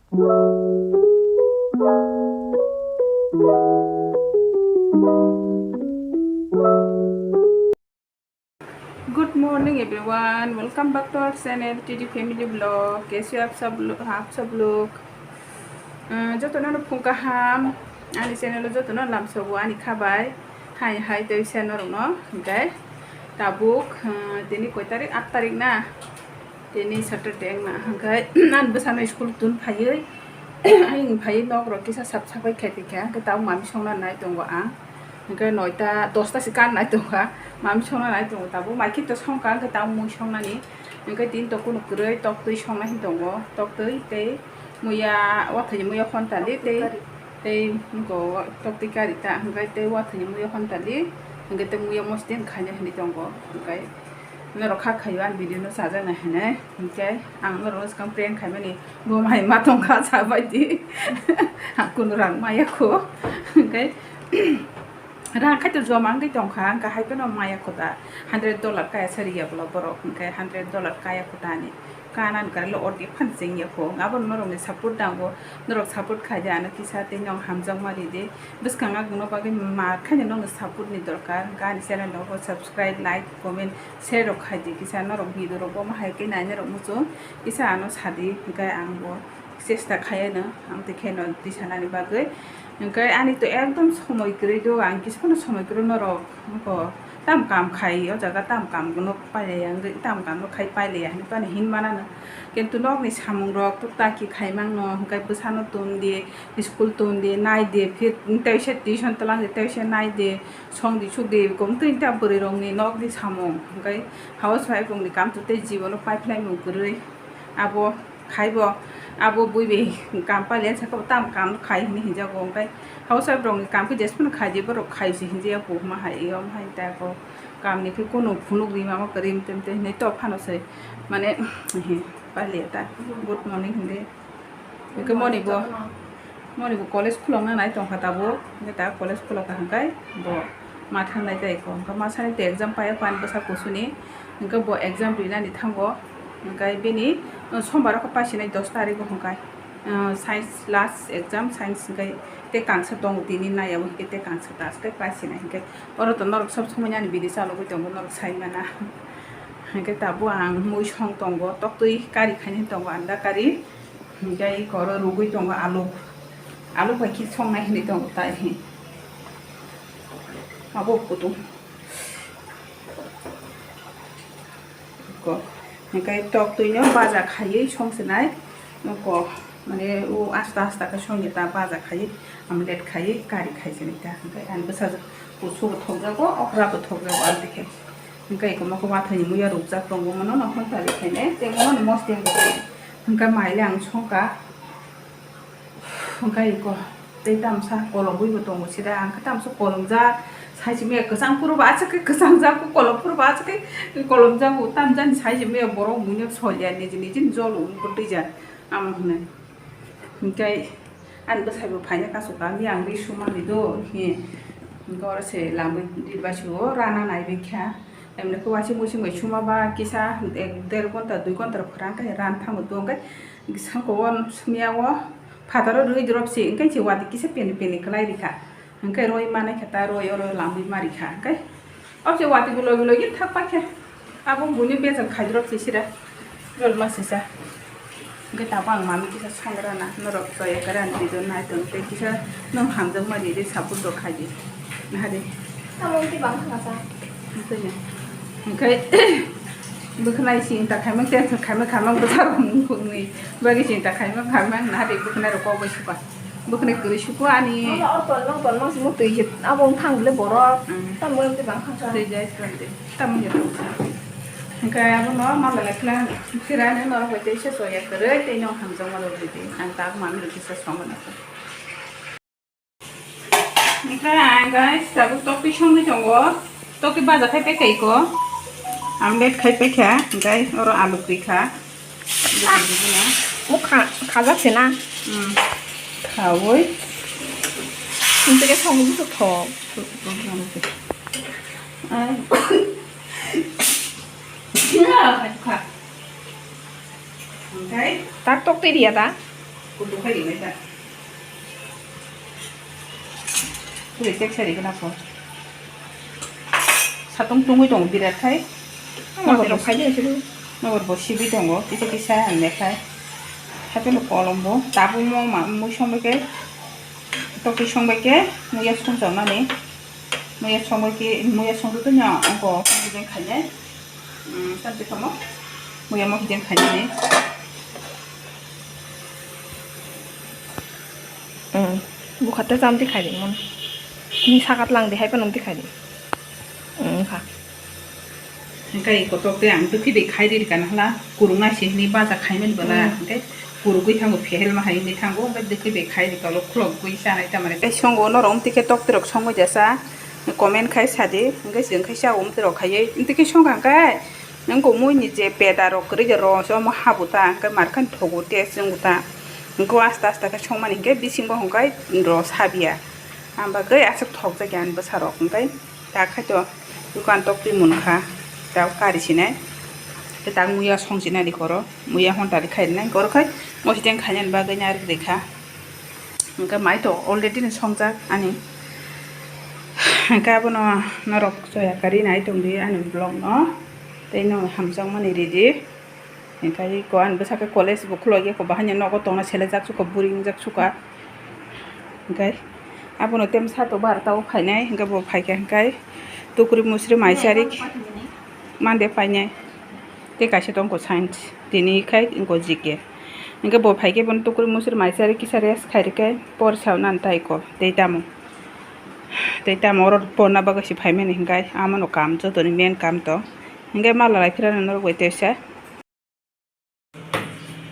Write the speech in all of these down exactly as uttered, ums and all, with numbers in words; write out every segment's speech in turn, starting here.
Good morning everyone, welcome back to our channel T D Family Vlog. Kaisi aap sab lo-, aap sab log. Uh, jotono no phung kaham, ani channel o jotono lamsogo ani khabai. Hai hai tei se norok no, okay. Tabuk, uh, tini koi tarik? Aat tarik na? Tini Saturday wngna, hwnkhe ani bwsano school tun phaiwi, ayang phaiwi nok rok kisa sap sapai khe tongkha, hwnkhe tabuk mami songna nai tongo ang, hwnkhe noita dosta se kan nai tongkha, mami songna nai tongo tabuk, mai khito songkha, hwnkhe tabuk mui songnani, hwnkhe tini tokunu kwrwi toktwi songna hin tongo, toktwi tei muya, wathaini muya hontali tei, tei wngkha toktwi kari ta, hwnkhe tei wathaini muya hontali, hwnkhe tei muya mostin khaina hinwi tongo, hwnkhe. Norok kha khaio ani video no chajaknai hinwi, hinkhe ang norok no swkang prank khaimani, bo mai ma tongkha chabaidi. Ang kunu rang maya kho, hinkhe rang khai to joma wngwi tongkha, hinkhe hai phano maya kho da, hundred dollar kaya sa riya bwla borok, hinkhe hundred dollar kaya kho da ani, kanani karwi lo ordi phan chengya kho, abo norok ni support nango, norok support khaidi ano kisa tei no hamjakma ridi. Bwskango ang nokno bagwi ma khaino nokno support ni dorkar, hwnkhe ani channel no bo subscribe, like, comment, share rok khaidi kisa norok video rok bo ma hai khe naina rok muchung kisa ano sadi, hwnkhe ang bo chesta khaiano ang tei kheno tisanani bagwi, hwnkhe ani to ekdom somoi kwrwi do, ang kisa phano somoi kwrwi norok wngkho. Tam kam khai, o jaga tam kam no pailaiya wngwi, tam kam no khai pailaiya hinwi phano hinmana no. Kintu nokni samung rok tuk taki khai mangno, hwnkhe bwsano tun di, school tun di, nai di, phir tei se tuition twlang di, tei se nai di, song di, suk di, kung twi ta bwrwi rokni nokni samung, hwnkhe house wife rokni kam to tei jibono paiphlai mung kwrwi. Abo khaibo, abo bui bai kam pailaiya, saka bo tam kam khai hinwi hinjago, hwnkhe house wife rokni kam khe jesphano khai di, borok khai se hinjaya, bo ma hai, iyo ma hai, ta ko. Kamni khe kunu phunuk rima ma kwrwi mtwm tei hinwi to phano se mane pailiya ta. Good morning hindi. Hwnkhe moni bo, moni bo college khulokna nai tongkha tabuk. Hwnkhe ta college khulokha hwnkhe bo ma thangnai tei ko. Hwnkhe ma sani tei exam paiya phan bwsa kusuni. Hwnkhe bo exam rinani thango. Hwnkhe bini, uh, sombar o khe paisinai dos tarik o hwnkhe. Uh, science last exam, science hwnkhe tei kangsa tongo tini nai abo hwnkhe tei kangsa task khe paisinai hwnkhe. Oro to norok sob somoi ani bidi chalogwi tongo, norok sai mana. Hwnkhe tabuk ang mui song tongo, toktwi kari khainai tongo, anda kari. Hwnkhe eko oro rugwi tongo aluk. Aluk bai khe songnai hinwi tongo tai. Abo kutung. Ko, hwnkhe toktwino baja khaiwi songsinai, ko, mane, o asta asta khe songya ta baja khaiwi, omelette khaiwi, kari khaisinai ta, hwnkhe ani bwsajwk kusu bo thokjago, okra bo thokjago, amtwi khe. Hwnkhe eko mokhe wathaini muya rukjak tongo, mono no hontari khainai, tei mono no mostia rwkhe. Hwnkhe maile ang songkha. Hwnkhe iko tei tamsa kolomwi bo tongo sida, ang khe tamsa kolomjak, saisi maya kwchang phuru bo aswk khe kwchangjak, kolom phuru bo aswk khe kolomjago, tamjani saisi maya borok buino solya, niji niji ni jol wngwi bo twijak, amo hwnwi. Hwnkhe ani bwsai bo phaina kasu kami ang ri sumani do, hwnwi hwnkhe oro se lamwi ri baisio rana naibai kha. Emne khe wasing musing bai suma ba kisa ek der ghonta dui ghonta rok kwran khe ran thango to, hwnkhe sangko o sumya o phataro rwi drop se, hwnkhe se watwi kisa peni peni kwlai rikha, hwnkhe roi manai khe ta roi oro lamwi ma rikha, hwnkhe o se watwi boloi boloi khe thak paikhe abo buini bejak khai drop se sira. Jol ma sisa. Hwnkhe tabuk ang mami kisa songrana, norok chaya kwrwi ani video nai tong tei kisa nwng hamjakma ridi, support rok khaidi. Nahadi. Tamo wngtwi bang thangsa. Hwnkhe, hwnkhe bwkhnai sinta khaimang, tension khaimang, khaimang bwsa rok wngkukni bagwi sinta khaimang, khaimang nahadi bwkhnai rok kok bai suka. Bwkhnai kwrwi suku ani. Mama, or tolmang, tolmang simo twi se, abo wng thang bwle borok. Mm. Tamo wngtwi bang thangsa. Twi jai tong twi. Tamo ya tong sa. Hwnkhe abono mama le khla, khirani norok bai tei se soya kwrwi tei no hamjakma rok ridi. Ang tak mami rok kisa songna. Hwnkhe ang guys, tabuk tokti songwi tongo. Tokti baja khai paikha iko. Omelette khai paikha, hwnkhe oro alu kwrwi kha. Mukha khajak se na. Hmm. Khawi. Hwnkhe songwi bwswk thok. Ai. Kha. Hwnkhe tak tokti riya da. Kutung khai rinai ta. Puri tek sari kana ko. Satung tungwi tongo birat khai. Nabor bo khai de siru. Nabor bo sibi tongo, kisa kisa hande khai. Hato no kolom bo, tabuk mo ma mui song bai khe. Tokti song bai khe, muya song jamani. Muya song bai khe, muya song tu nya, ongko, ongko jeng khai nai. Hmm, tam te tamo. Muya mo jeng khai nai. Hmm, bukha te cham te khai di mon. Ni sakat lang di hai pa nung te khai di. Hmm, kha. Hingkai kotok te ang dukhi bai khai ri kana hala, kurung nai se hini baja khai mani bala, hmm, hingkai kurugwi thango, phehel ma hai hini thango, hingkai dukhi bai khai ri kalo khulok gwi chanai tamani. Tei songo norok umtwi khe tokti rok songwi jasa, comment khai sadi, hingkai chwng khai cha umtwi rok khaiwi, umtwi khe songkha hingkai, nang ko mui ni je peda rok kwrwi je ro se omo habu ta, hingkai mar khan thogo test wng ta, hingkai aste aste khe songmani hingkai bising bo hingkai ro sabiya, ang bagwi aswk thokjak ya ani bwsa rok hingkai. Tak hai to, dukan tok twi mun kha, tak kari sinai. Te tak muya song sinai di koro, muya honta di khai nai koro khai, mo siteng khai nai bagwi nai ri kha. Hingke mai to already ni songjak ani. Hingke abono norok soya kari nai tong di ani vlog no, tei no hamjak mani ready. Hingke ko ani bwsake college bo khulok ya, ko bahai ni nogo tongna selejak suka, buri wngjak suka. Hingke abono tem sato barta o phainai, hingke bo phaikha hingke tukri musri mai sarik mande phainai. Tei kaisa tongkho science, tini khai wngkho G K. Hingke bo phaikhe bono tukri musri mai sarik kisa rest khairikhe por sauna tai ko tei tamo. Tei tamo oro porna bagwi se phaimani hingke amano kam jotoni main kam to. Hingke mala lai phirano norok bai tesa.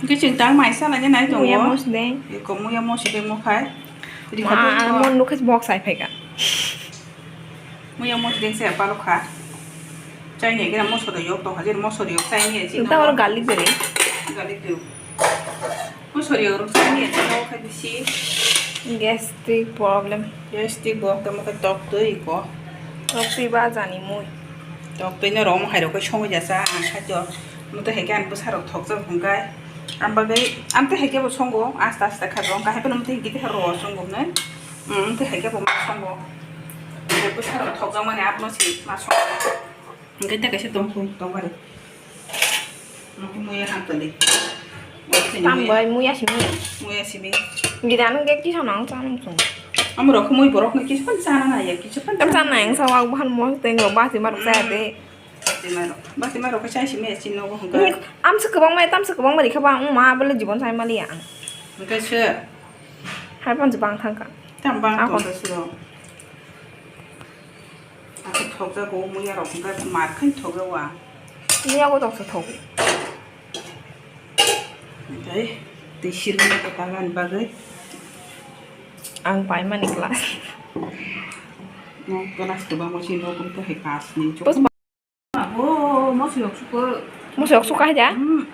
Hingke chwng tang mai salai nai tongo. Muya mosdeng. Eko muya mosdeng mo khai. Ma, amo nukhe bok sai phaika. Muya mosdeng se palo kha. Chai ni gira moso do yok to hajar moso do yok chai ni. Nta oro garlic dere. Garlic do. Moso do yok chai ni no khai bisi. Gastric problem. Gastric bo tamo khai tok twi ko. Tok twi ba jani mui. Tok twi no rom hai rok songwi jasa ang khai to. Mo to heke an bwsa rok thok jak hwnkhe. Am bagwi am to heke bo songo aste aste khai bo wngkha hai phano mo to heke ro songo ne. Am to heke bo ma songo. Heke bwsa rok thok jak mani abo no si ma songo. Hingke ta kaisa tong tong tong bari. Muya ham tali. Tam bai muya simi. Muya simi. Gida nang gek kisa nang chang chung. Amo rok mui borok ni kisa pan chana na ya kisa pan. Tam chana yang sawa buhan mo teng lo basi mar sa de. Basi mar basi mar rok chai simi ya chino go hungka. Am se kwbang mai tam se kwbang mai kha ba ang ma bele jibon sai mali ya. Hingke se. Hai pan jibang thangka. Tam bang tong sa suro. Ako thokjago muya rok hwnkhe mar khe thokjago ang. Muya bo toksa thogo. Tei tei sirmani kwtal ani bagwi. Ang paimani glass. No glass kwbangma sino kung tei hai kaas ni. Abo moso yok suko. Moso yok suka haja? Hmm.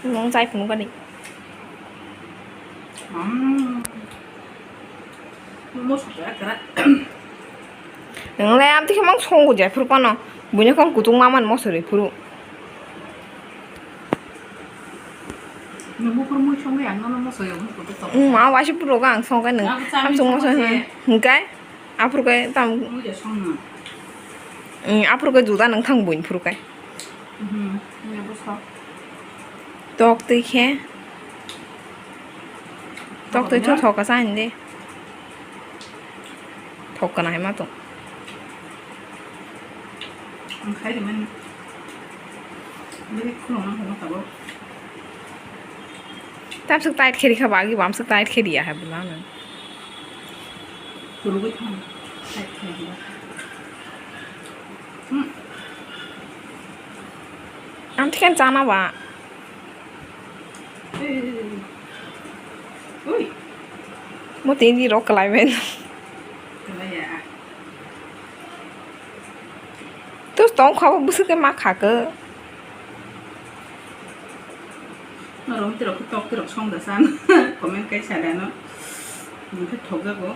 Nung chai phunukani. Hmm. Moso ya kara. Nung le am tikhe mang songo jai phuru kono. Bunya kong kutung maman moso ri phuru. Nungbo phuru mui songo ya, ang nono moso yok kutung tong. Hmm, ma waisi phuru ang songo nung. Am song moso hingkai. Aphuru khe tam. Mui de song no. Hmm, aphuru khe juda nung thang buin phuru khe. Mhm, ya bo sok. Tok twi khe. Tok twi tho thok ka sa hindi. Thok kana hai ma to. Ang khai de man. Beri khulong nang hono tabo. Tam suk tight khe ri kha ba agi bam suk tight khe ri ya ha bula nang. Kurugwi thang. Tight khe ri ya. Hmm. Ang tikhen chana ba. Ui. Mo tini rok kalai men. Kalai ya. Tu tong khabo bwswk khe ma kha khe. Norok tirok tok tirok song da san. Comment kai sa da no. Nokhe thok jago.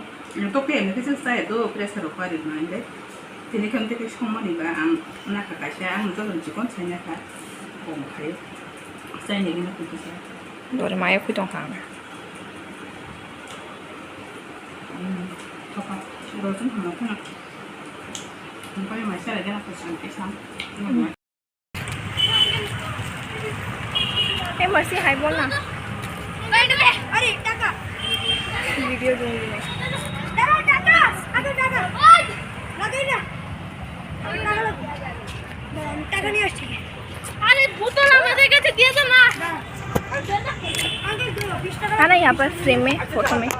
Tok khe nokhe chai do pressure rok pari ma inde. Tini khe tei songmani ba ang nakha kaisa, ang joto ni chikon sai nakha, kok khai. Chai ni gana kutu sa. Dori maya khui tong kha. Ei, masi hai bol na. Are, taka. Video dong dong. Taka, taka. Ada taka. Lagai na. Taka lagai. Taka niye asli. Are, botol amader kache diye do na. Uncle, do, bish taka. Ana yahan par frame mein, photo mein.